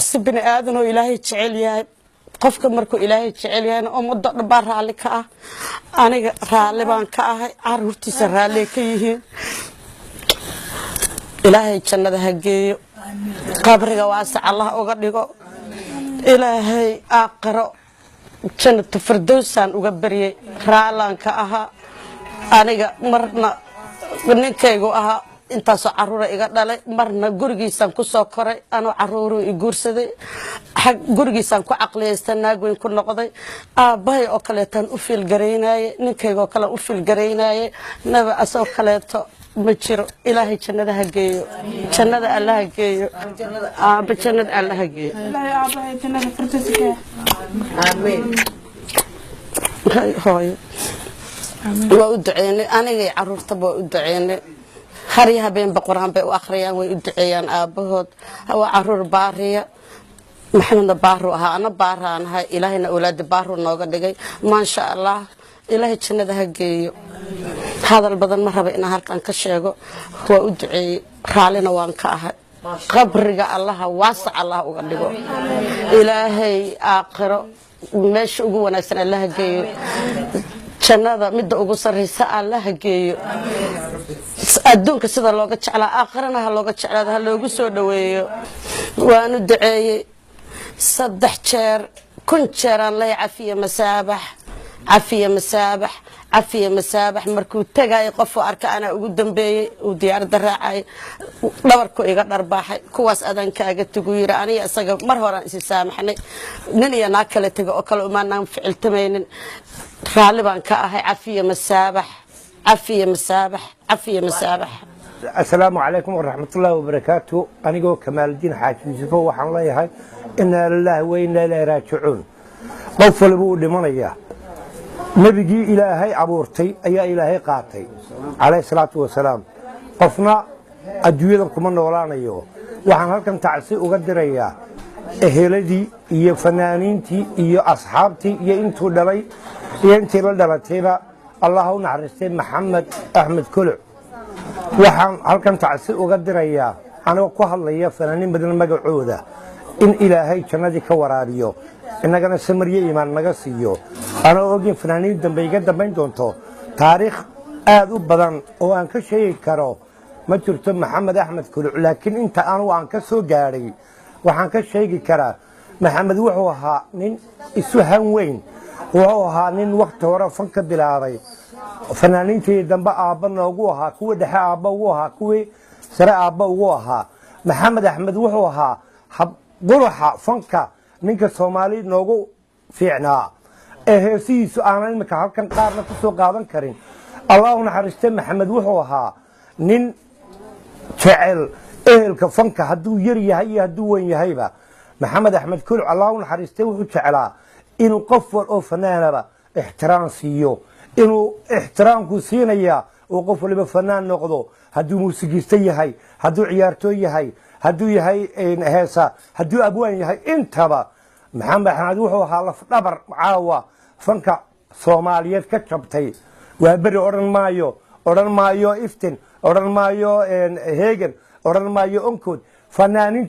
Si bini aadan oo Ilaahay jecel yahay, qofka markuu Ilaahay jecel yahayna ummadda dhan baa raalli ka ah. Aniga raalli baan ka ahay, caruurtiisa raalli ka yihiin. Ilaahay jannada ha geeyo, qabriga waasac Allah uga dhigo. Ilaahay aakhiro jannatu firdowsaan uga baryay. Raallaan ka ahaa aniga. Marna ninkaygu ahaa, intaasoo caruura iga dhalay. Marna gurigiisaan ku soo koray, anoo caruuruu i guursaday. Xag gurigiisaan ku caqliyaysta, naag weyn ku noqday. Aabbahay oo kaleetaan u fiilgaraynaye, ninkaygoo kale u fiilgaraynaye. Naba asoo kaleeto ma jiro. Ilaahay jannada ha geeyo, jannada Allaha geeyo, aabba jannada Allaha geeyo. Ilaahay aabahay jannada firdowsa geeyo. Hooyo waa u duceynay, anigay caruurtaba waa u duceynay. Harya habeenba Qur-aan bay u akhriyaan, way u duceeyaan aabbahood. Waa caruur baariya. Maxamedna baaru ahaa, ana baaraan ahay. Ilaahayna awlaada baaru nooga dhigay, maasha Allah. Ilaahay jannada ha geeyo. Hadal badan ma raba inaan halkan ka sheego. Waa u duceeyey, raallina waan ka ahay. Qabriga Allaha waasac Allah uga dhigo. Ilaahay aakhiro meesha ugu wanaagsan Allaha geeyo, jannada midda ugu sarraysa Allaha geeyo. Adduunka sida looga jeclaa aakhirana ha looga jeclaado, ha loogu soo dhoweeyo. Waanu duceeyey 3 jeer, 1000 jeeraan lay. Cafiya masaabax, cafiya masaabax, cafiya masaabax. Markuu tagayay qofuu arka anaa ugu dambeeyey uu diyaaradda raacay. Dhabarku iga dharbaaxay. "Kuwaas adaan kaaga tugu," yiri. Aniga isaga mar horaan isi saamaxnay. Nin iyo naag kale tega oo kale umaanaan ficiltamaynin. Raalli baan ka ahay. Cafiya masaabax, cafiya masaabax, cafiya masaabax. Asalaamu calaykum waraxmatullaahi wabarakaatu. Anigoo Kamaaldiin Xaaji Yuusufo, waxaan leeyahay inaa lilaahi wa inaa ilaahi raajicuun. Qof waliba uu dhimanayaa. Nebigii Ilaahay abuurtay ayaa Ilaahay qaatay, calayhi salaatu wasalaam. Qofna adduunyadan kuma noolaanayo. Waxaan halkan tacsi uga dirayaa eheladii iyo fanaaniintii iyo asxaabtii iyo intuu dhalay iyo intii la dhalatayba. Allah u naxariistay Maxamed Axmed Koloc. Waxaan halkan tacsi uga dirayaa, anigoo ku hadlaya fanaaniin badan magacooda, in Ilaahay jannadii ka waraabiyo, innagana samaryo iimaan naga siiyo. Anoo ogin fanaaniin dambe iga dambayn doonto, taariikh aad u badan oo aan ka sheegi karo ma jirto Maxamed Axmed Kuluc, laakiin inta anugu aan ka soo gaadhay waxaan ka sheegi karaa: Maxamed wuxuu ahaa nin isu han weyn, wuxuu ahaa nin wakhti hore fan ka bilaabay, fanaaniintii dambe aabba noogu ahaa, kuwii dhexe aabba ugu ahaa, kuwii sare aabba ugu ahaa. Maxamed Axmed wuxuu ahaa quruxa fanka, ninka Soomaali noogu fiicnaa ee heesihiisu aanan imika halkan qaarna ku soo qaadan karin. Allah u naxariistay Maxamed wuxuu ahaa nin jecel ehelka fanka, hadduu yar yahay iyo hadduu weyn yahayba. Maxamed Axmed Kuluc, Allah u naxariistay, wuxuu jeclaa inuu qof wal oo fanaanaba ixtiraam siiyo, inuu ixtiraamku siinayaa uu qof waliba fanaan noqdo, hadduu muusigiiste yahay, hadduu ciyaartooy yahay, hadduu yahay heesa, hadduu abwaan yahay, intaba. Maxamed Axmed wuxuu ahaa lafdhabar caawa fanka Soomaaliyeed ka jabtay. Waa beri odhan maayo, odhan maayo Iftin, odhan maayo Hegan, odhan maayo Onkood, fanaaniinta.